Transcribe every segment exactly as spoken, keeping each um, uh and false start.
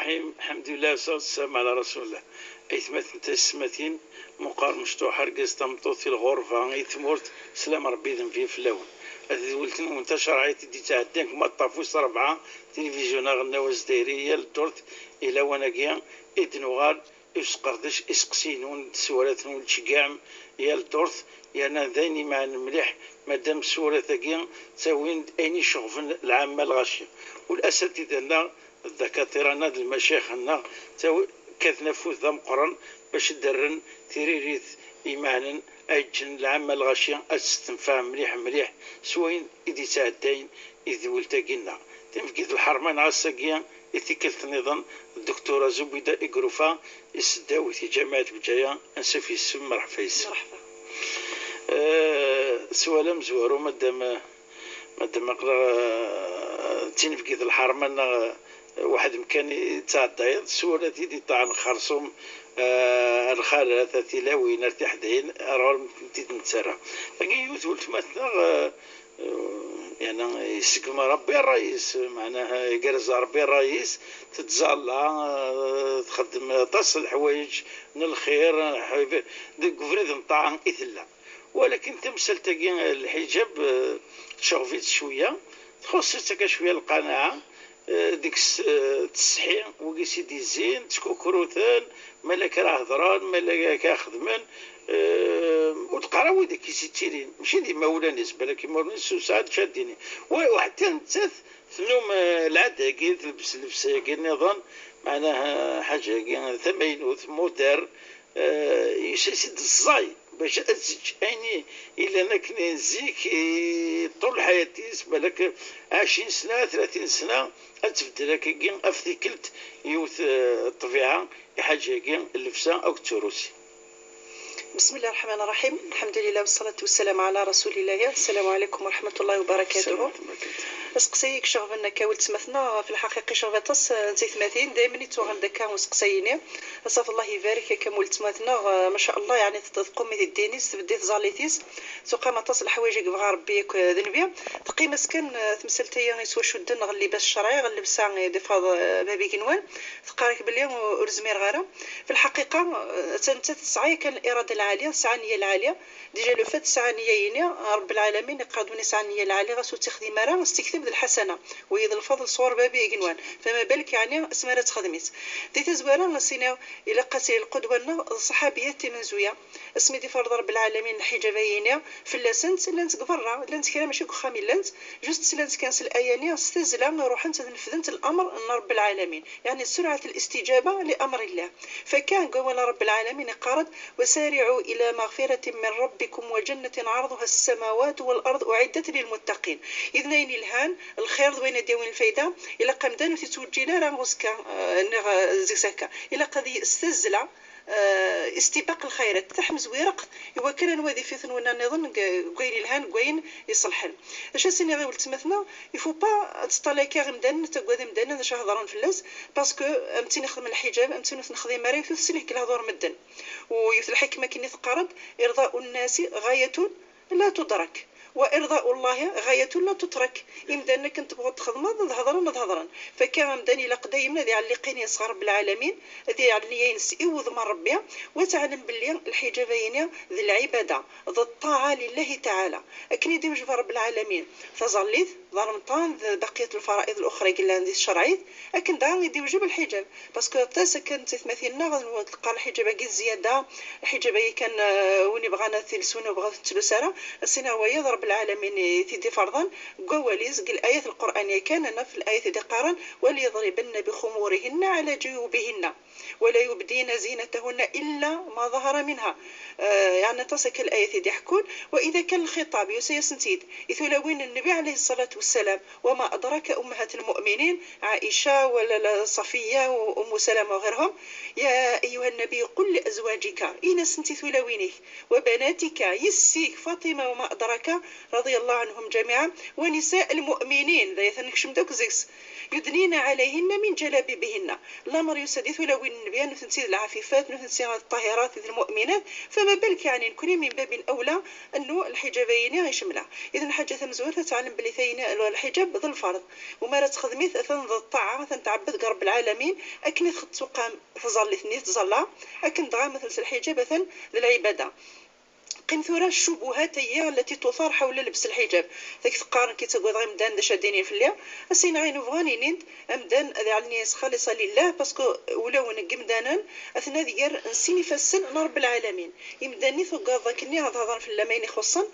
Ḥim, ḥemdullah, ṣṣalatu wassalamu ɛla rasulillah. Aytmaten, taysetmatin, meqqar mecṭuḥ, argaz, tameṭṭut, i lɣurba, i tmurt, slam Rebbi d nnbi fell-awen. At tedwelt-nwen tacerɛit i d-ittɛeddan deg Umaṭṭaf wis rebɛa, tilivizyu aɣelnaw azdayri, yal ddurt i lawan-agi i d-nuɣal i usqerdec, iseqsiyen-nwen, sswalat-nwen, tceggɛem yal ddurt, yerna d ayen imeɛnen mliḥ, madam sswalat-agi ttawin-d ayen iceɣben lɛamma lɣaci. Ul asatida-nneɣ d dakatira-nneɣ d lmacayix-nneɣ, ttawi-, kkaten afud d ameqqran bac ad d-rren tiririt imeɛnen, ay ǧǧen lɛamma lɣaci ad testenfeɛ mliḥ mliḥ s wayen i d-yettɛeddayen i tedwelt-agi-nneɣ. Timefgit lḥerma neɣ ass-agi i tikkelt nniḍen, Dduktura Zubida Igrufa, iseddaw di Ǧamiɛat Bǧaya, ansuf yes-m, merḥba yes-m. Merḥba. Eh, s wala amezwaru, madam, madam aql-, eh, d tinefgit lḥerma neɣ, eh, waḥed mkan i d-tɛeddayeḍ, s wala tid iṭaɛen xerṣum, eh, ar lxalat, ar tilawin, ar tiḥdayin, ar ɣur-m tid nettarra. Agi yiwet weltma-tneɣ, eh, eh, yani, yesgem Rebbi ṛṛay-is, meɛnaha, igerrez Rebbi ṛṛay-is, tettẓalla, eh, txeddem aṭas n leḥwayeǧ n lxir, eh, deg ubrid n ṭṭaɛa i tella. Walakin tamsalt-agi, eh, lḥiǧab, eh, tceɣb-itt cwiya, txuṣṣ-itt akka cwiya lqanaɛa, eh, deg-s, eh, ttseḥḥi wigi s i d-izzin, ttkukruten, ma la kra hedren, ma la kra xedmen, eh, ur d-qqar ara wid i s-ittilin, mačči d imawlan-is, balak imawlan-is ur sɛan acu ad d-tini. Wa, u ḥetta nettat tennum, eh, lɛada-agi, telbes llebsa-agi nniḍen, meɛnaha ḥaǧa-agi tamaynut, moderne, eh, yusa-as-id ẓẓay bac ad teǧǧ ayen i, yellan akken zik i ṭṭul lḥayat-is, balak ɛecrin sna, tlatin sna, ad tbeddel akkagi ɣef tikkelt yiwet, eh, ṭṭbiɛa, iḥaǧa-agi, llebsa akked turusi. بسم الله الرحمن الرحيم. الحمد لله والصلاة والسلام على رسول الله. السلام عليكم ورحمة الله وبركاته. السلام عليكم ورحمة الله. Aseqsi-ik ceɣben akka weltma-tneɣ, fi lḥaqiqa iceɣb aṭas, eh, n taytmatin, daymen i ttuɣal d akka useqsay-ini. Aṣaf Allah ibarek akka weltma-tneɣ, eh, ma sha Allah, yeɛni teqwem di ddin-is, tbeddi tẓallit-is, tuqam aṭas n leḥwayeǧ i yebɣa Rebbi akk, eh, d nnbi. Teqqim-as kan, eh, temsalt-aya yettwacudden ɣer llibas ccerɛi, ɣer llebsa i d-ifaḍ, eh, bab igenwan. Teqqar-ak belli ur, ur zmireɣ ara. Fi lḥaqiqa, eh, atan nettat tesɛa kan lirada lɛali, tesɛa nniya lɛali. Déjà le fait tesɛa nniya-yini, Rebbi lɛalamin iqqar-d win yesɛan nniya lɛali, ɣas ur tt-ixdim ara, s tikteb d lḥasana. Wagi d lfeḍl sɣur Bab igenwan. Fama balek, yeɛni, asmi ara texdem-itt. Di tazwara, ad s-iniɣ, ilaq ad tili lqudwa-nneɣ d ṣṣaḥabiyat timenzuya. Asmi d-iferḍ Rebbi lɛalamin lḥiǧab-ayini fell-asent, llant deg berra, llant kra mačči deg uxxam i llant, juste slant kan s laya-nni, s tazzla ruḥent ad nefdent l'amr n Rebbi lɛalamin, yeɛni سرعة الاستجابة لأمر الله. Fakka deg wawal n Rebbi lɛalamin iqqar-d: وسارعوا إلى مغفرة من ربكم وجنة عرضها السماوات والأرض أعدت للمتقين. Iden ayen ilhan, lxir d wayen ad d-yawin lfayda, ilaq amdan ur t-ittweǧǧil ara uzekka, eh, neɣ, eh, zik s akka. Ilaq ad y-, s tazzla, eh, istibaq lxayrat, taḥmezwireqt, i wakken ad nwadi f-iten winna nniḍen deg, deg wayen ilhan, deg wayen iṣelḥen. D acu ad s-iniɣ i weltma-tneɣ? Il faut pas ad teṭṭalay akka imdanen, ad taggad imdanen d acu ad hedren fell-as, parce que am tin ixedmen lḥiǧab, am tin ur t-nexdim ara, ur teslih deg lehdur n medden. U yiwet lḥikma akken i teqqar-d: إرضاء الناس غاية لا تدرك، وإرضاء الله غاية لا تترك. Imdanen akken tebɣuḍ txedmeḍ, ad hedren, ad hedren. Fakka amdan ilaq daymen ad iɛelli iqin-ines ɣer Rebbi lɛalamin, ad iɛelli nniya-ines i wudem n Rebbi, u ad teɛlem belli lḥiǧab-ayini d lɛibada, d ṭṭaɛa lillahi taɛala. Akken i d-iwjeb Rebbi lɛalamin taẓallit, d remṭan, d baqiyat lfara'iḍ luxra i yellan di tcerɛit, akken daɣen i d-iwjeb lḥiǧab. Parce que aṭas akken n taytmatin-nneɣ, teqqar lḥiǧab-agi d zzyada, lḥiǧab-agi kan, eh, win ibɣan ad t-iles, win ur yebɣi ad t-ttlus ara. Ad s-iniɣ wayeḍ, Rebbi lɛalamin i t-id-iferḍen deg wawal-is, deg layat lqur'aniya kan, neɣ f layat i d-iqqaren: وليضربن بخمرهن على جيوبهن ولا يبدين زينتهن إلا ما ظهر منها. Eh, yeɛni aṭas akka layat i d-iḥekkun. Wa ida kan lxiṭab, yusa-yasent-id i tulawin n Nnbi ɛalayhi ṣṣalatu wassalam: وما أدراك أمهات المؤمنين، Ɛica, wala la Ṣafiya, u Ummu Salama, u ɣirhum: يا أيها النبي قل لأزواجك, in-asent i tulawin-ik, وبناتك, yessi-k Faṭima, وما أدراك, رضي الله عنهم جميعا، ونساء المؤمنين، d aya nekcem-d akk deg-s, يدنين عليهن من جلابيبهن. Lamer yusa-d i tulawin n nnbi, nutenti d lɛafifat, nutenti d ṭṭahirat, d lmu'minat, fama balek, yeɛni, nekni min babil awla, annu lḥijab-ayini icemla. Idan, lḥaǧa tamezwarut, ad teɛlem belli tayini, lḥijab d lferḍ, u mi ara texdem-it, atan d ṭṭaɛa, atan tɛebbed deg Ṛebb lɛalamin, akken i txeṭṭ tuqam tẓallit-nni tettẓalla, akken dɣa ma tels lḥijab, atan d lɛibada. Qqim tura ccubuhat-ayi التي تثار حول لبس الحجاب. Dak teqqaren ki ttagadeɣ imdanen d acu ad d-inin fell-i. Ass-iniɣ ayen bɣan inin-d, amdan ad iɛlni s xalisa lillah, parce que ulawen n yimdanen atna d gar n sin ifassen n Ṛebb lɛalamin. Imdanen i tugadeḍ akkenni ad hedren fell-am ayen ixuṣṣen,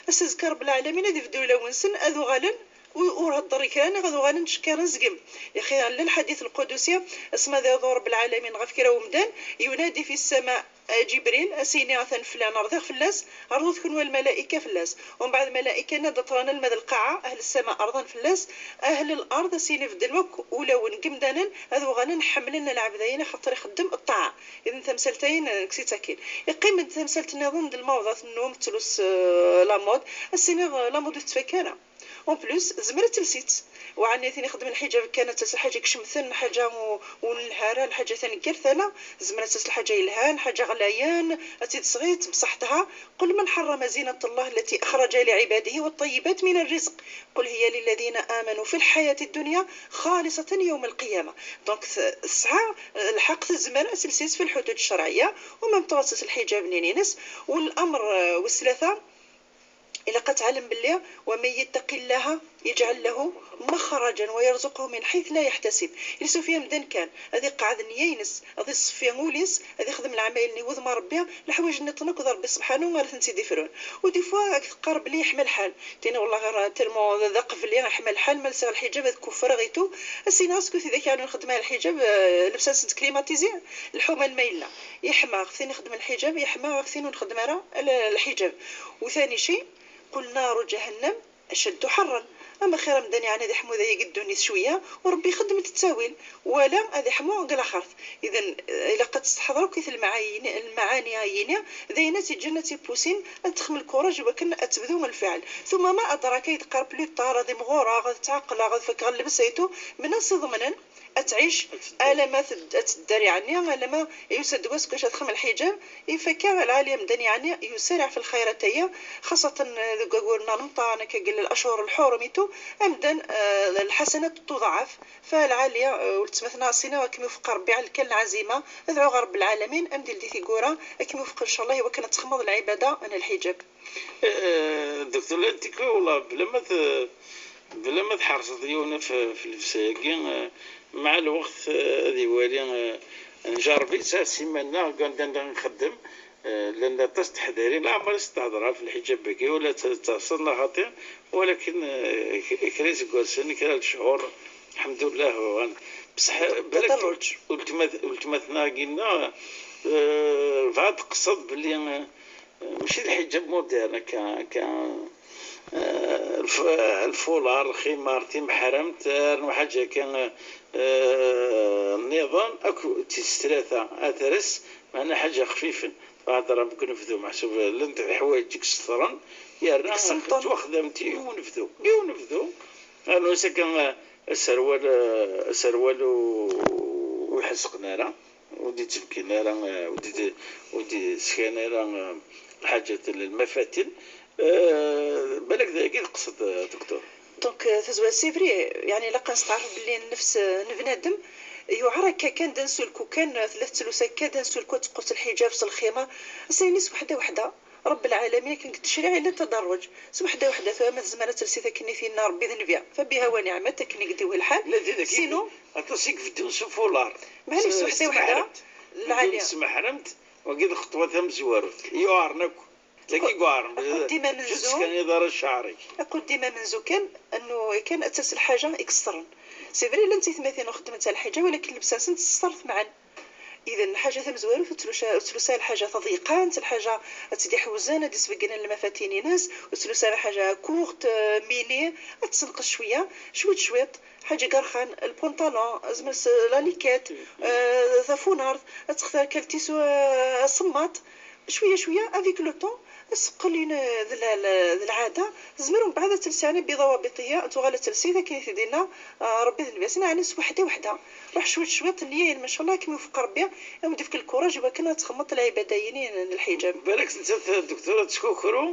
ass azekka Ṛebb lɛalamin ad ibdel ulawen-nsen, ad uɣalen ur, ur hedder i kra, neɣ ad uɣalen ttcekkaren zgem. Yaxi, llan lḥadit lqudusi, asma ad yaweḍ Ṛebb lɛalamin ɣef kra umdan, ينادي في السماء جبريل, a s-yini atan fell-aɣ, rdiɣ fell-as, rḍut kunwi a lmalayka fell-as. Umbeɛd lmalayka-nni ad d-ṭṭren alma d lqaɛa, ahl ssama rḍan fell-as, ahl lard a s-yini bedden akk ulawen n yimdanen, ad uɣalen ḥemmlen lɛebd-ayin axaṭer ixeddem ṭṭaɛa. Idan tamsalt-ayin, eh, kkes-itt akkin. Iqqim-d tamsalt nniḍen d lmawḍa tennum tettlus, eh, la mode, a s-iniɣ, eh, la mode ur tettfakka ara. En plus, tezmer ad tels-itt. Waɛni tin ixeddmen lḥijab kan ad tels lḥaǧa ikcem-ten, lḥaǧa u-, ur nelha ara, lḥaǧa taneggart, ala, tezmer ad tels lḥaǧa yelhan, lḥaǧa ɣlayen, ad tt-id-tesɣi, tebṣaḥ tha. قل من حرم زينة الله التي أخرج لعباده والطيبات من الرزق، قل هي للذين آمنوا في الحياة الدنيا خالصة يوم القيامة. Donc, t-, tesɛa lḥeqq, tezmer ad tels-itt fi lḥudud ccerɛiyya, u même temps ad tels lḥijab-nni-ines. والأمر, eh, wis tlata, ilaq ad teɛlem belli ومن يتق الله يجعل له مخرجا ويرزقه من حيث لا يحتسب. Ilsuf amdan kan ad iqeɛɛed nniya-ines, ad iṣeffi ul-is, ad ixdem leɛmayel-nni wudem n Ṛebbi, leḥwayeǧ nniḍen akk d Ṛebbi sebḥanu ara tent-id-ifrun. U des fois ad teqqar belli yeḥma lḥal. Tini, والله غير tellement d aqbli, yeḥma lḥal, ma lsiɣ lḥijab ad kuffreɣ et tout. A s-iniɣ, est-ce que tidak yeɛni nxeddem lḥijab, eh, llebsa-nsent climatisé, lḥuman ma yella. Yeḥma ɣef tin ixeddmen lḥijab, yeḥma ɣef tin ur nxeddem ara l-, lḥijab. U tani ci, قل نار جهنم أشد حرا. Ama xir amdan yeɛni ad iḥmu dayagi ddunit cwiya, u Ṛebbi ixeddem-d ttawil, wala ad iḥmu deg laxert. Idan, eh, ilaq ad testeḥḍer akk lmaɛani-ayini, d ayen ad tt-iǧǧen, ad tt-ippusin ad texdem lkuraj i wakken ad tebdu lfiɛl. ثم ما أدراك, ay d-teqqar plus tard, ad imɣureɣ, ad ttɛeqleɣ, ad fakeɣ llebsa et tout, mnas iḍemnen ad tɛic alamma ted-, ad tedder, yeɛni alamma yusa-d wass deg wacu ad texdem lḥijab. Ifakka lɛali amdan yeɛni yusariɛ fi lxayrat-aya, xaṣṣatan deg wayyur-nneɣ n Remḍan, akka deg lacur lḥurum et tout, amdan, eh, lḥasanat tuḍɛaf, fa lɛali, eh, weltma-tneɣ a s-iniɣ ad kem-iwfeq Ṛebbi ɛla kan lɛazima, adɛu ɣer Ṛebb lɛalamin, amdan di tiggura, ad kem-iwfeq ncallah i wakken ad texdmeḍ lɛibada n lḥijab. Eh, Docteur Lantiko, والله بلا ما ت-, بلا ما تحرص ديونا في, في اللبسة هاكي, eh, مع الوقت, eh, هذه والي, eh, نجرب يسا سيمانا كان نخدم, eh, لأن تص تحذري لا عمر استهدرها في الحجاب هاكي ولا ت-, تصلنا خاطر, ولكن, eh, ك-, كريس قوسن كرا الشهور الحمد لله هو غن-, بصح بالك تدرج. قلت ما, قلت ما ثنا قلنا, eh, بعد قصد بلي, eh, ماشي الحجاب موديرن، كا-، كا-، آه، الف-، الفولار، الخمار، تيمحرمت، آه، حاجة كان، آه، النظام، أكو تيستراثة، أثرس، معنا حاجة خفيفة. بعد راه ممكن نفذو محسوب لنت الحوايج ديك السطرن، يا راه ديك السنطون. توخذ أنت ونفذو، ونفذو. أنا سكن السروال، السروال و-، ويحسقنا راه. ودي تبكي لا راه، ودي، ودي سكانة راه الحاجات المفاتن. آه، بالك ذا كي تقصد، آه، دكتور. Donc, آه، تزوى c'est vrai، يعني، لقى نستعرف باللي النفس، آه، بنادم يعرى كا كان دان سولكو، كان ثلاث تلوسة كا دان سولكو تقص الحجاب، ص الخيمة، سينيس وحدة وحدة. رب العالمين كان قد تشريع إلا التدرج. سي وحدة وحدة، ثم تزمر تلسي ثكني فينا ربي ذنبيا، فبها ونعمت، كني قدي وهي الحال. لا، دي ذاك سينو. أتصيك في الدين سو فولار. معليش، س-، وحدة وحدة. سمحرمت. العالية. سمحرمت، وقيد خطوة ثم زوارت. يوار نكو. تاكي قوارن. أكو ديما من جوج زو. كان يدار الشعري. أكو ديما من زو كان أنه كان أساس الحاجة يكسرن. C'est vrai، لا نتي ثماثين وخدمت على الحاجة، ولكن لبساسن تسرت معا. إذن الحاجة تمزوارو تتلوشا، تتلوسا الحاجة تضيقان، الحاجة تدي حوزان، هادي سبقنا المفاتين ناس، وتتلوسا الحاجة كورت، آه، ميني، تسنقص شوية، شويت شويط، حاجة قرخان، البونطالون، زمس، لا ليكيت، آه، ثافونارد، تختار كالتيسو، آه، صماط، شوية شوية، افيك لو طون، Seqqel d lɛada, tezmer umbeɛd ad tels yeɛni biḍawabitiha, ad tuɣal ad tels-it akken i t-id-yenna Rebbi d nnbi-as, yeɛni s weḥda weḥda, ruḥ cwiṭ cwiṭ, nniya-inem ncallah ad kem-iwefeq Rebbi, ad wen-d-ifk lkuraj i wakken ad txedmeḍ lɛibada-yini n lḥiǧab. Balak nettat dduktura tettkukru,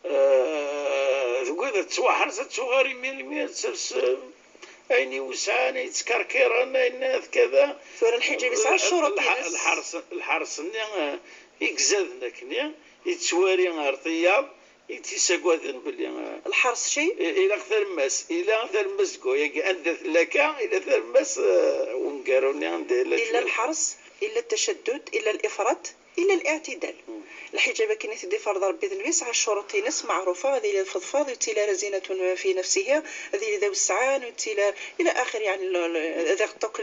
eh, tugad ad tettwaḥrez, ad tuɣal imir imir ad tels, eh, ayen iwesɛan, ay yettkerkiren, ayen kada. Tura lḥiǧab yesɛa ccuruṭ-ines. Lḥers-nni, eh, i izaden akkenni, yettwali ar tiyaḍ, i t-issagaden belli, eh, lḥers cay. Ilaq talemmast, ila talemmast deg wayagi, anda tella akka, ila talemmast, eh, wungaru-nni anda yella. Ila lḥers, ila tacaddud, ila lifrat, ila liɛtidal. Lḥiǧab akken i t-id-iferḍ Rebbi d nnbi yesɛa ccuruṭ-ines meɛrufa, ad yili d lfeḍfaḍ, ur yettili ara zinatun fi nafsihi, ad yili d awessɛan, ur yettili ara ila axir, yeɛni ad iɣeṭṭ akk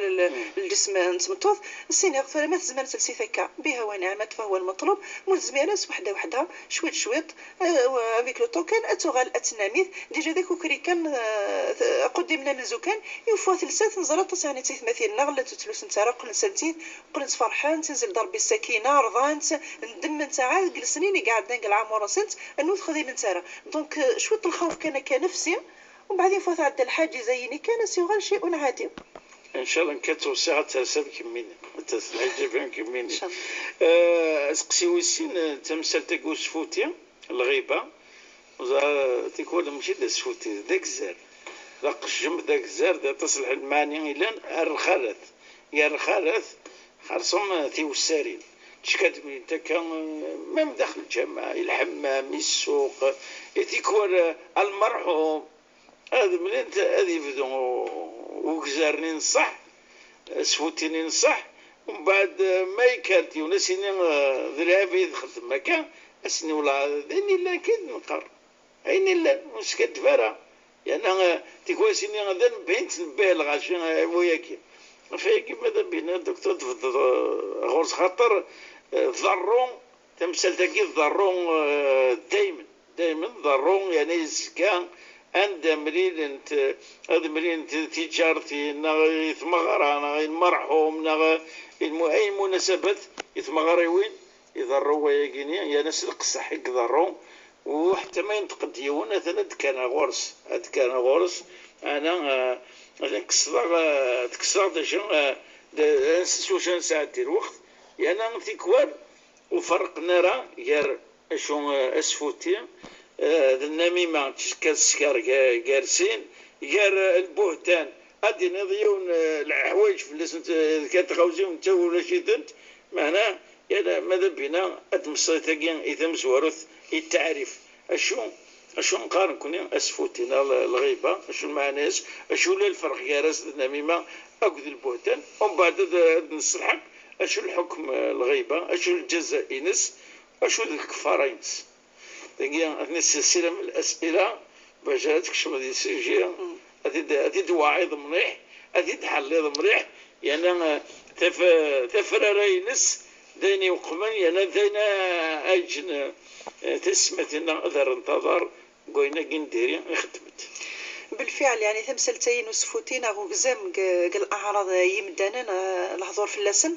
lǧesm n tmeṭṭut. Ssiniɣ tura ma tezmer ad tels-it akka, biha wa niɛmat, fahwa lmeṭlub, ma ur tezmir ara s weḥda weḥda, cwiṭ cwiṭ, eh, avec le temps kan, ad tuɣal ad tennamit. Déjà d akukri kan, eh, aquddim n amenzu kan, une fois telsat, neẓra aṭas yeɛni d tiyetmatin-nneɣ llant ur ttlusent ara, qqlent salent-it, qqlent ferḥent, inzel-d Rebbi ssakina, rḍant, ndemment ɛad deg lesnin i iɛeddan deg leɛmur-nsent, annu ur t-xdiment ara. Donc, eh, cwiṭ n lxawf kan akka nefsi, umbeɛd une fois tɛedda lḥaǧiza-yini kan, ad s-yuɣal ci'un ɛadi. Ncallah nekk ad tt-wṣiɣ ad ters am kemmini, ad ters lḥiǧab am kemmini. Ncallah. Eh, aseqsi wis sin, eh, tamsalt-agi usfuti, lɣiba, ẓer, tikwal mačči d asfuti, d agzar. D aqejjem, d agzar, d aṭas n lmeɛni yellan, ar lxalat. Gar lxalat, xerṣum, eh, tiwessarin. Ttcekadmint akka, eh, même daxel lǧameɛ, i lḥemmam, i ssuq, i tikwal, eh, a lmerḥum. Ad mlint, ad yebdu ugzar-nni n ṣṣeḥ, asfuti-nni n ṣṣeḥ, umbeɛd, eh, ma yekker-d yiwen, ad s-yini, eh, d lɛib i txeddem akka, ad s-nini wellah d ayen yellan kan i d-neqqar, ayen yellan, ur neskaddeb ara. Yerna, eh, tikwal ad s-yini d anebbi i nettnebbihi lɣaci, eh, wayagi. Ɣef wayagi, ma d abina, dduktur, tbeddeḍ, eh, ɣur-s xaṭer, eh, ḍerru, tamsalt-agi tḍerru, eh, daymen. Daymen ḍerru, yerna yezga anda mlilent, ad mlilent tiǧartin, neɣ i tmeɣra, neɣ i lmerḥum, neɣ i lmu-, ay lmunasabat, i tmeɣriwin, iḍerru wayagini, yerna s leqseḥ i iḍerru, u ḥetta ma yenṭeq-d yiwen, atan ad d-kkren ɣur-s, ad d-kkren ɣur-s, ana, eh, atan kkseɣ, eh, tekkseɣ d acu, eh, d, d, s wacu ad nesɛeddi lweqt, yerna tikwal, ur ferrqen ara gar acu, eh, asfuti, eh, d nnamima, teskar, teskar ga-, gar sin, gar, eh, lbuhtan, ad d-tiniḍ yiwen, eh, leḥwayeǧ fell-asent, eh, d kan tɣawsiwin netta ulac-itent, meɛna, yerna ma d abina, ad d-meṣṣay tagi i tamezwarut, i ttaɛrif. Acu, acu neqqar nekkni asfuti neɣ l-, lɣiba, acu lmeɛna-s, acu la lferq gar-as d nnamima akked lbuhtan, umbeɛd ad, ad nesselḥeq acu lḥukm, eh, lɣiba, acu lǧaza-ines, acu d lkeffara-ines. Dagi, atni silsila n lasila, bac ad tkecmeḍ di sujji, ad t-id-, ad t-id-twaɛiḍ mliḥ, ad t-id-tḥelliḍ mliḥ, yerna, eh, taf-, tafrara-ines d ayen iweqmen, yerna d ayen, eh, ay yeǧǧen, eh, tiyessetmatin ad rrent aḍar deg wayen-agi n diri i xeddment. Belfiɛel, yeɛni tamsalt-ayi n usfuti neɣ ugzam deg, deg leɛraḍ n yimdanen, eh, lehdur fell-asen,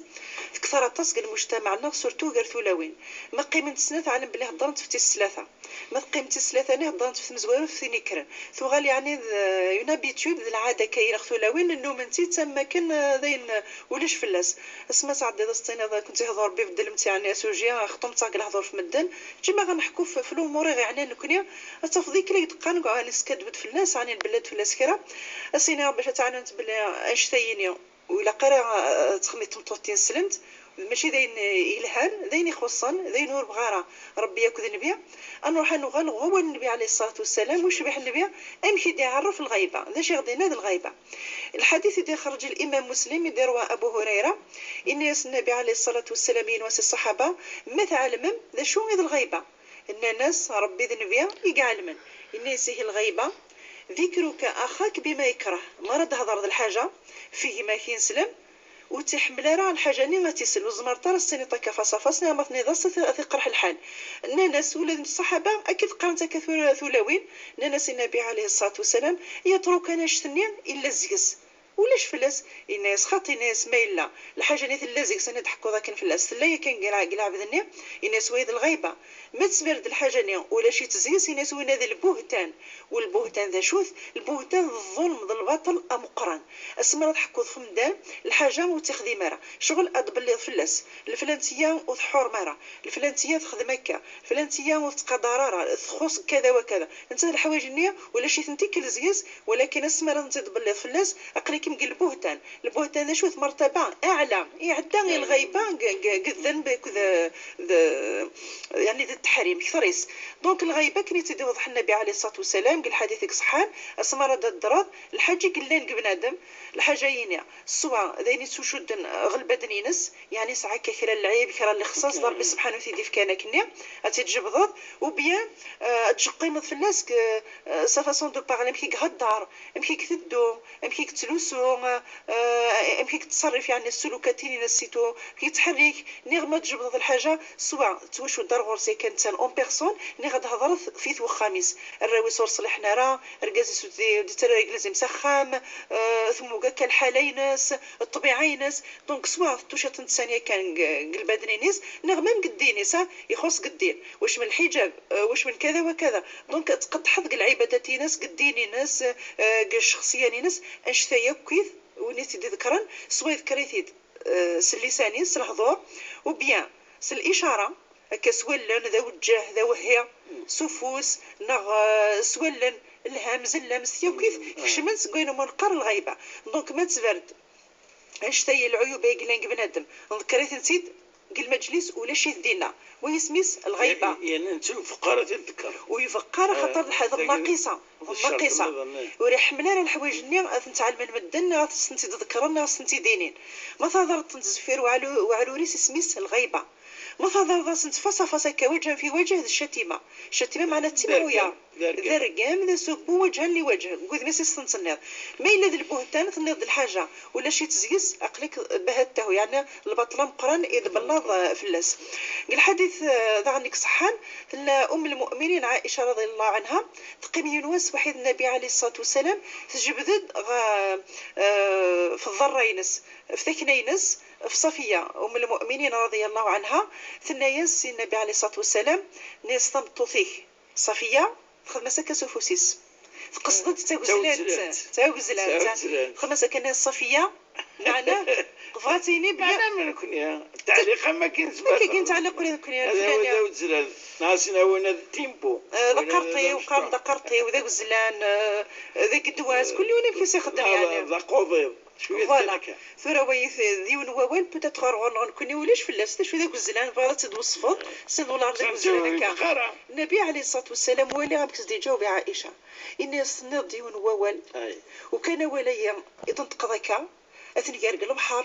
tekter aṭas deg lmujtamaɛ-nneɣ, surtout gar tulawin. Ma qqiment snat, ɛlem belli heddrent ɣef tis tlata. Ma teqqim tis tlata-nni, heddrent ɣef tmezwarut, ɣef tin yekkren. Tuɣal yeɛni d, eh, une habitude, d lɛada akka i neɣ tulawin, nnument-itt am wakken, eh, d ayen, eh, ulac fell-as. Asma tɛeddiḍ ad s-tiniḍ, ad kent-ihdu Rebbi, beddlemt yeɛni asuji, xṭumt-aɣ deg lehdur ɣef medden. Ǧǧem-aɣ ad neḥku f-, f lumuṛ i ɣ-yeɛnan nekni, ad tafeḍ ikli i d-qqaren, ɛni neskaddeb-d fell-as, ɛni nbellad fell-as kra. Ad s-iniɣ bac ad tɛelmemt belli annect-ayini ur ilaq ara, eh, ad txemmem i tmeṭṭut tineslent, mačči d ayen, eh, yelhan, d ayen ixuṣṣen, d ayen ur bɣa ara Rebbi akked Nnbi. Ad nruḥ ad nuɣal ɣer wawal n Nnbi ɛalayhi ṣṣalatu wassalam, ucbiḥ n Nnbi, amek i d-iɛerref lɣayba, d acu i ɣ-d-yenna d lɣayba. Lḥadit i d-ixreǧ Limam Muslim, i d-iṛwa Abu Hurayra, yenna-yas Nnbi ɛalayhi ṣṣalatu wassalam, yenwa-s i ṣṣaḥaba, ma tɛelmem d acu i d lɣayba? Nnan-as, Rebbi d Nnbi i iɛelmen. Yenna-yas, ihi lɣayba, ذكرك أخاك بما يكره. Mi ara d-thedreḍ lḥaǧa, f gma-k ineslem, ur tt-iḥemmel ara lḥaǧa-nni ad tt-isel, ur tzemreḍ ara ad s-tiniḍ akka face à face, neɣ ma tiniḍ-as ad t-, ad t-iqerḥ lḥal. Nnan-as, ula d ṣṣaḥaba, akka i d-qqarent akka tura tulawin, nnan-as i Nnbi ɛalayhi ṣṣalatu wassalam, yetrukan annect-nni illa zeg-s. Ulac fell-as, yenna-yas xaṭi, yenna-yas ma yella lḥaǧa-nni tella zeg-s, ad d-ḥkuḍ akken fell-as, tella yakan deg lɛ-, deg lɛebd-nni, yenna-yas wayi d lɣayba. Ma tezmer-d lḥaǧa-nni ulac-itt zzi-s, ini-as winna d lbuhtan. U lbuhtan d acu-t? Lbuhtan d ḍḍulm, d lbaṭel ameqqran. Asmi ara tḥekkuḍ ɣef umdan lḥaǧa ur tt-ixdim ara, ccɣel ad d-tbelliḍ fell-as, lflantiyya ur tḥurem ara, lflantiyya texdem akka, lflantiyya ur tettqadar ara, txuṣṣ kada wa kada. Netta d leḥwayeǧ-nni ulac-itent ikkel zzi-s, walakin asmi ara tent-id-tbelliḍ fell-as, aql-ikem deg lbuhtan. Lbuhtan d acu-t? Mertaba aɛla, iɛedda i lɣayba, deg, deg, deg ddenb akked, d, yani, d tteḥrim, kter-is. Donc, lɣayba, akken i tt-id-iwḍeḥ Nnabi ɛalayhi ṣṣalatu wassalam, deg lḥadit i iṣeḥḥan, asmi ara d-teddreḍ, lḥaǧa i yellan deg bnadem, lḥaǧa-yini, swa d ayen yettucudden ɣer lbaden-ines, yani, yesɛa akka kra n lɛib, kra n lexṣaṣ, d Rebbi subḥanahu i t-id-ifkan akkenni, ad tt-id-tjebdeḍ, ou bien, euh, ad tjeqqimeḍ fell-as, que, euh, sa façon de parler, amek i ihedder, amek i iteddu, amek i yettlusu, eh, amek i yettṣerrif, yeɛni ssulukat-ines, surtout amek i yettḥerrik. Niɣ ma tjebdeḍ lḥaǧa, swa tettwacudd ar ɣur-s yakan d ta en personne, niɣ ad d-hedreḍ f-, f-it wexxam-is. Arraw-is ur ṣliḥen ara, argaz-is ur d-, ur d-yettarra agelzim s axxam, eh, temmug akka lḥala-ines, ṭṭbiɛa-ines. Donc, swa tuciḍ-tent sani yakan deg, deg lbaden-ines, niɣ même deg ddin-is, ha, ixuṣṣ deg ddin. Wac min lḥiǧab, eh, wac min kada wa kada. Donc, tqeddḥeḍ deg lɛibadat-ines, deg ddin-ines, eh, deg ccexṣiyan-ines, annect-a yakk-it, win i t-id-iḍekkren, swa iḍekker-it-id, eh, s llisan-is, s lehdur, ou bien s licara, akka s wallen, d awejjah, d awehhi, s ufus, neɣ, eh, s wallen, lhamz, llams, yakk-it kecmen seg wayen umi neqqar lɣayba. Donc, ma tebren-d annect-a, lɛuyub ay yellan deg bnadem, nḍekker-itent-id deg lmeǧlis, ulac-it dinna. Wa isem-is lɣayba. Yerna netta ur ifeqqeɛ ara ad t-id-ḍekker. Ur ifeqqeɛ ara, xaṭer d lḥ-, d nnaqisa. D nnaqisa. Ur iḥemmel ara leḥwayeǧ-nni ad tent-ɛelmen medden, neɣ ad tent-id-ḍekkren, neɣ ad tent-id-inin. Ma thedreḍ-tent zeffir weɛlu-, weɛrur-is, isem-is lɣayba. Ma thedreḍ-asent face à face akka, wajhan fi wajh, d ccatima. Ccatima meɛna d timɛuya. D argam. D argam, d asubbu, wajhan li wajh, deg wudem-is i s-tenniḍ. Ma yella d lbuhtan, tenniḍ-d lḥaǧa, ulac-itt zzi-s, aql-ik bahattahu, yeɛni lbaṭel ameqqran i d-tbelleḍ, eh, fell-as. Deg lḥadit, eh, daɣen i iṣeḥḥan, tella Umm lmu'minin Ɛaica raḍiyallahu ɛanha, teqqim yiwen wass weḥid Nnabi ɛalayhi ṣṣalatu wassalam, tejbed-d ɣ-, eh, f ḍḍerra-ines, f takna-ines, f Ṣafiya, Umm lmu'minin raḍiyallahu ɛanha, tenna-yas i Nnabi ɛalayhi ṣṣalatu wassalam, tenna-yas tameṭṭut-ik, Ṣafiya, texdem-as akka s ufus-is. Tqesd-d d tagezlant. Tagezlant. Tagezlant. Tagezlant. Texdem-as akka, nnan Ṣafiya, meɛna, tebɣa ad tini belli meɛna, ma nekni, ttɛelliq am wakken, akka kan ttɛelliq ula d nekni, hada lflani. Hada d awezlan. Neɣ ad s-nawi d timbo. Eh, d aqerṭiw, qqaren d aqerṭiw, d awezlan, eh, d agedwaz, kul yiwen amek i s-ixeddem, yeɛni. D aquḍiḍ. Cwiya. Voilà. Tura wayi d yiwen n wawal, peut-être ɣer ɣur-neɣ nekkni ulac fell-as, d acu d agezlan, tebɣiḍ ad tt-id-tweṣfeḍ, c'est dollar d agezlan akka. Nnabi ɛalayhi ṣṣalatu wassalam, wali amek s-d-iǧaweb i Ɛaica. Ini-as, tenniḍ-d yiwen n wawal, ukan awal-agi i d-tenṭqeḍ akka, ad t-nger deg lebḥer,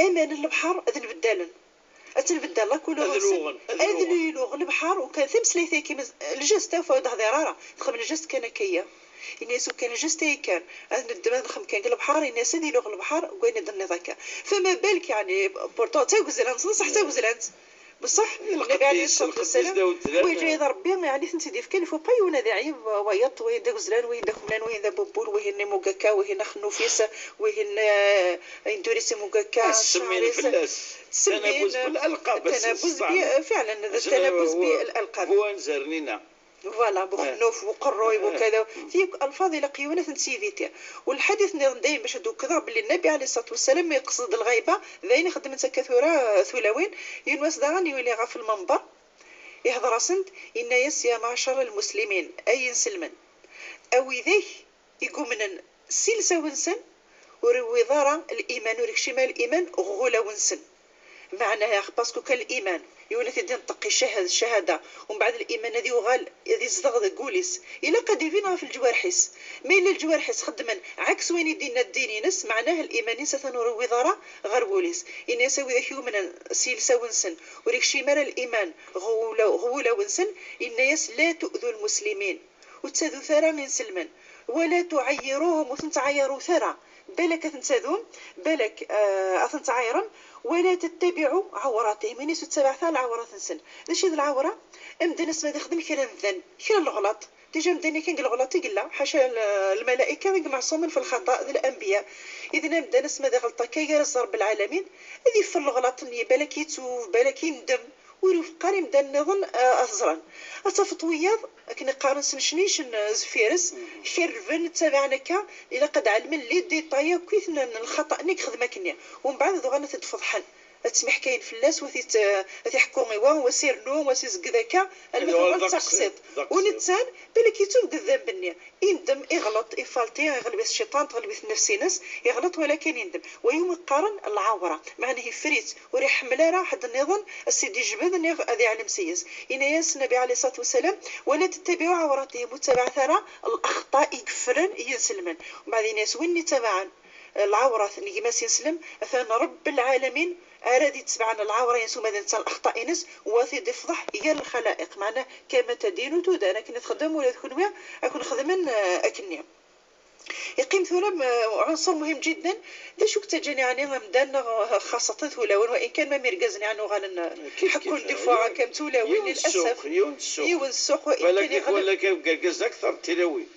aman n lebḥer ad nbeddalen. Ad tenbeddal la couleur-nsen. Ad luɣen, ad luɣen. Ad luɣen lebḥer, ukan tameslayt-agi, le geste, ur d-hdiṛ ara. Txeddem le geste kan akka-ya. Ini-as ukan le geste-agi kan. Ad neddem, ad nxeddem kan deg lebḥer, ini-as ad iluɣ lebḥer, deg wayen i d-tenniḍ akka. Fama balek, yeɛni, pourtant d tagezlant, d ṣṣeḥ d tagezlant. Bṣeḥ, Nnabi ɛalayhi ṣṣalatu wassalam, lḥwayeǧ-agi d Ṛebbi, yeɛni, i tent-id-yefkan, il faut pas yiwen ad iɛyeb, wayeḍ, wayen d agezlan, wayen d akemlan, wayen d abubbul, wayen imug akka, wayen axennuf-is, wayen, eh, ayen d ur-is imug akka, ccɛer-is. Ttsemmin fell-as. Tanabuz bil alqab, tanabuz bi, fiɛlan, d tanabuz bil alqab. Bu anzaren-ina. Voilà, bu xennuf, bu qerruy, bu kada. Ti yakk alfaḍ ilaq yiwen ad tent-yiviti. U lḥadit nniḍen dayem bac ad d-ukdeɣ belli Nnabi ɛalayhi ṣṣalatu wassalam ma yeqsed-d lɣayba, d ayen i xeddment akka tura, eh, tulawin. Yiwen wass daɣen yuli ɣef lmenber, ihder-asen-d, yenna-yas: "Ya maɛcer lmuslimin, ay inselmen, a widak i yumnen s iles-awen-nsen, ur iwwiḍ ara liman, ur ikcim ara liman ɣer wulawen-nsen." Meɛna, parce que kan liman, yiwen ad t-id-inṭeq, icehhed ccahada, umbeɛd liman ad yuɣal, ad izdeɣ deg wul-is. Ilaq ad ibin ɣef leǧwarḥ-is. Ma yella leǧwarḥ-is xeddmen ɛaks wayen i d-yenna ddin-ines, meɛnah liman-is atan ur iwwiḍ ara ɣer wul-is. Ini-as a widak yumnen s iles-awen-nsen, ur ikcim ara liman ɣer wula-, ɣer wulawen-nsen, yenna-yas: "La tu'du lmuslimin." Ur ttadut ara inselmen. "Wala tuɛayyiruhum", ur ten-ttɛayarut ara. Balak ad ten-tadum, balak, eh, ad ten-tɛayirem. "Wala tattabiɛu ɛawratihim", ini-as ur ttabaɛet ara lɛawrat-nsen. D acu i d lɛawra? Amdan asma ad ixdem kra n ddenb, kra n leɣlaṭ. Déjà amdan yakan deg leɣlaṭ i yella, ḥaca l-, lmalaika i imeɛṣumen fi lxaṭa, d lanbiya. Idan amdan asma ad iɣelṭ akka gar-as d Ṛebbi lɛalamin, ad yeffer leɣlaṭ-nni, balak yettub, balak yendem. ur iwufeq ara imdanen nniḍen, eh, ad t-ẓren. Ad tafeḍ wiyaḍ akken i qqaren s lecnic n, eh, zeffir-s, kerrben, ttabaɛen akka, ilaq ad ɛelmen les détails akkit n, n lxaṭa-nni i yexdem akkenni. Umbeɛd ad uɣalen ad t-id-feḍḥen, ad ttmiḥkayen fell-as, wa t-, ad t-iḥekku i wa, wa s-irennu, wa s-izegg d akka, alma tuɣal d taqsiṭ. U nettan, balak yettubedd ddenb-nni. Indem, iɣleṭ, ifalṭi, iɣleb-it cciṭan, tɣleb-it nnefs-ines, iɣleṭ walakin indem. Wa yumi qqaren lɛawra, meɛna iffer-itt, ur iḥemmel ara ḥedd nniḍen ad s-id-ijbed neɣ ad iɛlem s-yes. Yenna-yas Nnbi ɛalayhi ṣṣalatu wassalam: ولا تتبعوا عوراتهم, ur ttabaɛet ara laxṭa i yeffren i yinselmen. Umbeɛd yenna-yas: win ittabaɛen lɛawrat n gma-s ineslem, atan Ṛebb lɛalamin ara d-itebɛen lɛawra-ines uma d netta laxṭa-ines, wa t-id-ifḍeḥ gar lxalaiq. Meɛna كما تدين تدان, akken i txeddmem ula d kenwi, ad ken-xedmen, eh, akkenni. Yeqqim tura, eh, ɛunṣur muhim jiddan. D acu i yettaǧǧan yeɛni amdan, neɣ xaṣṣatan tulawin, wa in kan ma irgazen yeɛni uɣalen, eh, ḥekkun des fois akka am tulawin, yiwen n ssuq, yiwen n ssuq, wa in kan iɣleb. Balak wala kan deg argaz akteṛ n tilawin.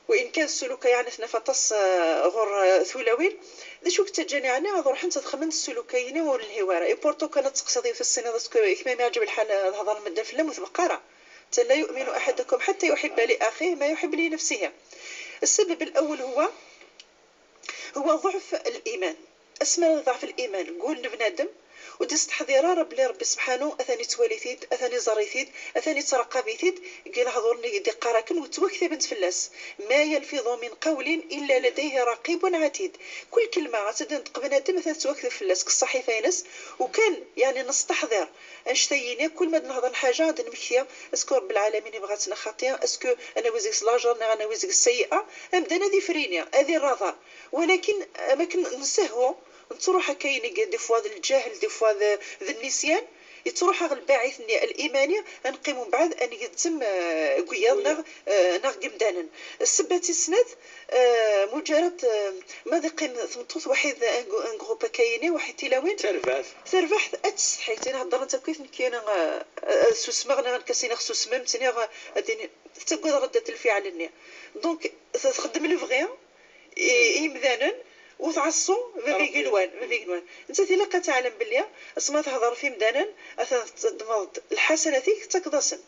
Wa in kan ssuluka yeɛni tnaf aṭas, eh, ɣur, eh, tulawin. D acu i yettaǧǧan yeɛni ad ruḥent ad xedment ssuluka-agi ur nelhi wara? Et pourtant kan ad teqsiḍ yiwet, ad as-tiniḍ: est-ce que gma-m iɛǧeb lḥal ad hedṛen medden fell-am? Ur tbeqqa ara. Netta: لا يؤمن أحدكم حتى يحب لأخيه ما يحب لنفسه. السبب الأول هو، هو ضعف الإيمان. Asmi ara yeḍɛef liman deg wul n bnadem, ur d-yesteḥdir ara belli Ṛebbi sebḥanu atan yettwali-t-id, atan iẓerr-it-id, atan yettraqab-it-id, deg lehdur-nni i d-iqqar akken, u ttwaktabent fell-as. ما يلفظ من قول إلا لديه رقيب عتيد. Kul kelma ad tt-id-ineṭq bnadem, atan tettwakteb fell-as deg ṣṣaḥifa-ines. U kan, yeɛni, nesteḥdir annect-agi-nni, kul ma d-nehḍer lḥaǧa, ad d-nmekti: est-ce que Ṛebbi lɛalamin yebɣa-tt neɣ xaṭi? Est-ce que ad nawi seg-s lajer neɣ ad nawi seg-s sayyi'a? Amdan ad ifrini, ad irr aḍar. Walakin, am akken nsehhu, nettruḥ akka inig, des fois d lǧahl, des fois d, d nnisyan, yettruḥ-aɣ lbaɛit-nni al-imani, ad neqqim umbeɛd ad ngezzem, eh, deg wiyaḍ neɣ, eh, neɣ deg yimdanen. Ssebba tis snat, eh, muǧarad, eh, ma ad iqqim tmeṭṭut waḥid, un gru-, un groupe akka yini, waḥid tilawin. Tarbaɛt. Tarbaɛt ad tsetḥi, tin heddrent akkit nekkini, eh, eh, susmeɣ, neɣ nekk as-iniɣ susmemt, neɣ, eh, ad ini-, tettagad ṛeddat lfiɛl-nni. Donc, t-, txeddem lebɣi i, i yimdanen, u tɛeṣṣu bab igenwan, bab igenwan. Nettat ilaq ad teɛlem belli asma tehder ɣef yimdanen, atan txeddmeḍ-d lḥasanat-ik, tettakeḍ-asen.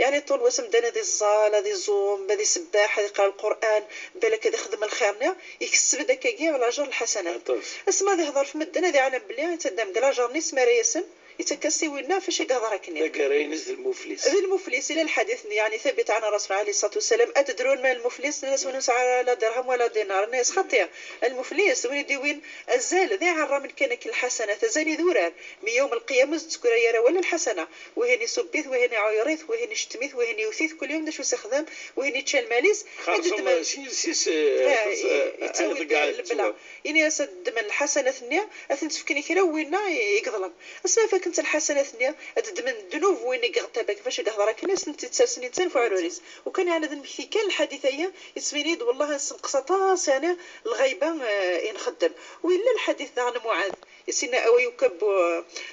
Yeɛni ṭul wass amdan ad iẓẓal, ad iẓum, ad isebbeḥ, ad iqra Lqur'an, balak ad ixdem lxir-nni, ikesseb-d akkagi lajer lḥasanat. Aṭas. Asma ad ihder ɣef medden, ad iɛlem belli yettaddam deg lajer-nni, ismara-yasen, yettak-as i winna fac i yehder akken. Taggara-ines d lmuflis. D lmuflis, ila lḥadit-nni, yeɛni, thabit ɛan Rasul ɛalayhi ṣṣalatu wassalam: أتدرون ما المفلس؟ Nnan-as: ur nesɛi ara la dirham wala dinar. Nnan-as: xaṭi, lmuflis d win i d-iwin azal d iɛerramen kan akken lḥasanat, azal idurar. Mi yawm lqiyama ur s-d-teggray ara wala lḥasana. Wihin isubbi-t, wihin iɛuyer-it, wihin icettem-it, wihin iwet-it, kul yawm d acu s-ixdem, wihin ičča lmal-is. Ad ddmen, s yiles-is, eh, ah, yettawi-d lebla. Ini-as ad ddmen lḥasanat-nni, ad tent-fken i kra n winna i, i yeḍlem. Asmi ara fakent lḥasanat-nni, ad ddmen ddnub n win i yeɣtab, fac i yehder akken, ad tent-id-sersen i netta ɣef uɛrur-is. U kan yeɛni ad nmekti kan lḥadit-agi, yettbin-iyi-d wellah ad nessenqes aṭas, yeɛni, lɣayba, eh, i nxeddem. U yella lḥadit daɣen n Muɛad, i s-yenna: أو يكب،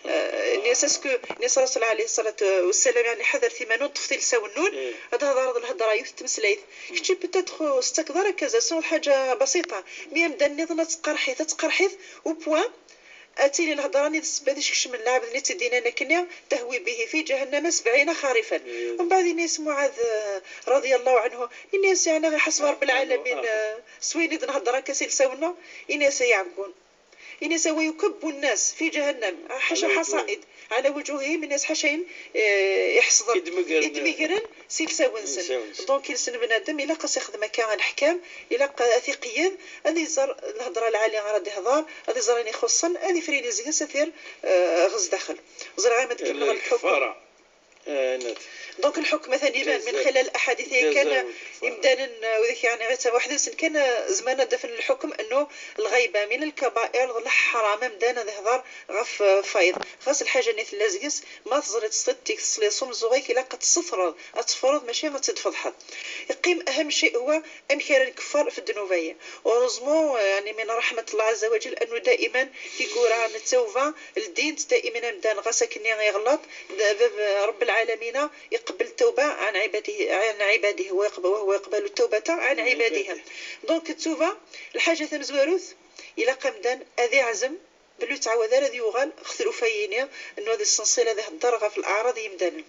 eh, nnan-as: est-ce que, nnan-as Rasul ɛalayhi ṣṣalatu wassalam, yeɛni, ḥadret iman-nwen, ṭṭfet ilsawen-nwen, ad thedreḍ lhedra, yiwet n tmeslayt. Kečči peut-être ur s-tettakeḍ ara akka, zersen lḥaǧa basiṭa. Mi amdan nniḍen ad tqerḥit, ad tqerḥit, au point ad tili lhedra-nni d ssebba ad iskecmen lɛebd-nni i tt-id-yennan akkenni: تهوي به في جهنم سبعين خريفا. Mbeɛd yenna-yas Muɛad, eh, رضي الله عنه, yenna-yas: yeɛni ad ɣ-iḥaseb Ṛebbi lɛalamin, eh, s wayen i d-nhedder akka s ilsawen-nneɣ? Yenna-yas: ay aɛeggun. Yenna-yas: ويكب الناس في جهنم حشى حصائد على وجوههم, yenna-yas, ḥaca ayen, eh, iḥesḍen, idmegren, idmegren s ilsawen-nsen. Ilsawen-nsen. Donc, iles n bnadem ilaq ad s-ixdem akka leḥkam, ilaq ad t-iqeyyed, ad iẓer lhedra lɛali ara d-ihder, ad iẓer ayen ixuṣṣen, ad ifrin izeg-s, ad t-irr, eh, ɣer zdaxel. Ẓriɣ ma tkemmleḍ lḥukm. Lkeffara. Eh, nat. Donc, lḥukm atan iban min xilal laḥadit-agi kan, imdanen, eh, widak yeɛni ɣer tama weḥd-nsen kan, eh, zemren ad d-afen lḥukm annu lɣayba min lkabair, d leḥram amdan ad ihder ɣef, eh, fayeḍ. Xas lḥaǧa-nni tella zeg-s, ma teẓriḍ s tiṭ-ik, tesliḍ s umeẓẓuɣ-ik, ilaq ad tessutreḍ, ad teffreḍ, mačči ad tt-id-tfeḍḥeḍ. Yeqqim أهم شيء هو amek ara nkeffer ɣef ddnub-agi. Heureusement, eh, yeɛni min ṛeḥmat Allah ɛazza wa jell, annu daiman tiggura n ttawba ldint daiman amdan ɣas akkenni iɣelleḍ, d-, bab Ṛebbi lɛalamina iqebbel ttawba ɛan ɛibadihi, ɛan ɛibadihi, wa yeqba-, wa huwa yeqbalu ttawbata ɛan ɛibadihi. Donc, ttawba, lḥaǧa tamezwarut, ilaq amdan ad iɛzem ur yettɛawad ara ad yuɣal ɣef tlufa-yini, n ad isenṣil ad ihedder ɣef leɛraḍ n yimdanen.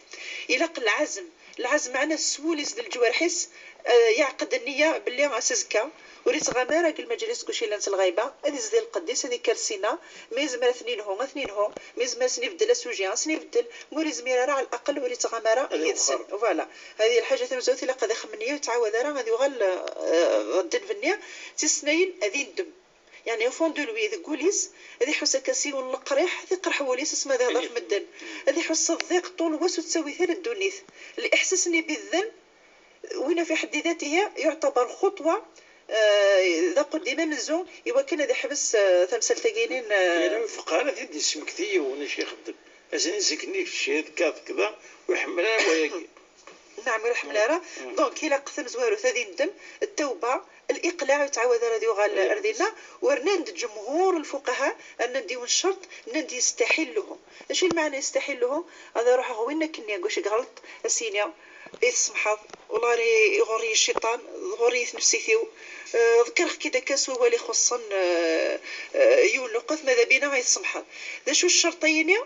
Ilaq lɛazem, lɛazem meɛna s wul-is d leǧwarḥ-is, eh, yeɛqed nniya belli ass azekka ur yettɣama ara deg lmaǧlis deg ucila n lɣayba, ad izdi lqedd-is, ad ikker sina, ma yezmer ad ten-inhu, ad ten-inhu, ma yezmer ad sen-ibeddel asuji, ad sen-ibeddel, ma ur yezmir ara, ɛla laqel ur yettɣama ara yid-sen. Voilà. Hadi lḥaǧa tamezwarut ilaq ad ixemmen nniya, ur yettɛawad ara ad yuɣal, eh, ɣer ddneb-nni, tis snat ad indem. Yeɛni, au fond de lui, deg wul-is, ad iḥuss akka s yiwen n leqriḥ, ad iqerḥ wul-is asmi ad ihder ɣef medden. Ad iḥuss s ḍḍiq ṭul wass ur tettawi ara ddunit. Liḥsas-nni bidden, wina fi ḥedd datihi, yuɛtabar xutwa, eh, d aquddim amenzu, i wakken ad iḥbes, eh, tamsalt-agi-nin, eh, yerna ur ifeqq ara ad t-id-yesmekti yiwen acu ixeddem. Azen-nni seg-nni kečč, kečč, kda, ur iḥemmel ara wayagi. Nɛam, ur iḥemmel ara. Donc, ilaq tamezwarut ad indem, ttawba, liqlaɛ, ur yettɛawad ara ad yuɣal ar dinna. U rnan-d ǧemhur lfuqaha, rnan-d yiwen ccerṭ, nnan-d يستحيل له. Acu lmeɛna يستحيل له? Ad ruḥeɣ win akkenni, deg wacu i iɣelṭ, ad s-yini, i tsemḥeḍ, والله راني يغري الشيطان، تغري نفسيتي. آه، ذكرغ كي داك سوى والي خصن، آه، آه، يولقث ماذا بينا غير السمحة. ذا شو الشرطين؟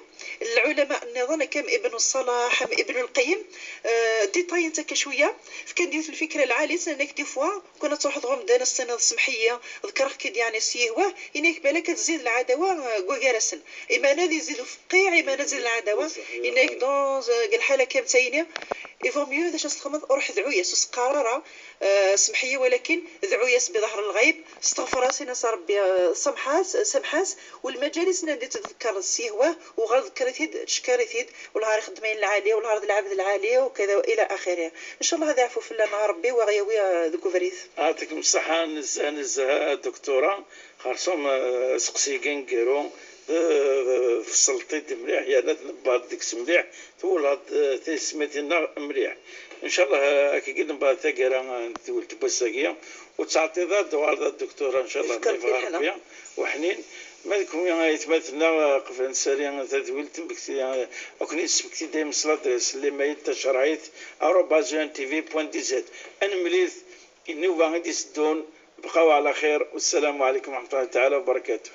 العلماء النظام كم ابن الصلاح، هم ابن القيم، آه، ديطاي انت كشوية. فكان ديوث الفكرة العالية، انك دي فوا كنا تروح تغم دانا السنة السمحية، ذكرغ كي يعني سيه واه، انك بالك تزيد العداوة، آه، كوكارسن. اما انا ذي يزيدوا فقيع، اما انا تزيد العداوة. انك دون، آه، الحالة كم تايني، يفو ميو ذا شنو تخمض، روح دعوية، سوس قرارة، آه، سمحية، ولكن ذعوية بظهر الغيب، استغفر سينا ربي، آه، سمحاس، سمحاس، والمجالس ندي تذكر السيهوة، وغير ذكرتيد، تشكرتيد، والهار خدمين العالي، والهار العبد العالي، وكذا إلى آخره. إن شاء الله هذا يعفو في الله ربي وغيوي، آه، ذكوفريث. يعطيكم الصحة، نزه، نزه، دكتورة. خرصوم، آه، سقسي كنكرو، آه، فصلتي مليح، يا لا تنبار ديك مليح. Twalaḍ, eh, tismatin-nneɣ mliḥ. Ncallah, eh, akka i d-nebɣa taggara, eh, n tewwelt n wass-agi. Ur ttɛeṭṭiḍ ara, d-tuɣaleḍ a Dduktura, ncallah, ma yebɣa Rebbi. Uḥnin. Ma d kenwi, eh, aytmaten-nneɣ, eh, qbel ad nsali tadwilt, ad ken-id-nesmekti dayem s ladres n l'email tacerɛit arobase E N T V point D Z. Ad nemlil i nnuba i d-iteddun. Bqaw ɛla xir. Wassalamu ɛlaykum wa raḥmatullahi taɛala wa barakatuh.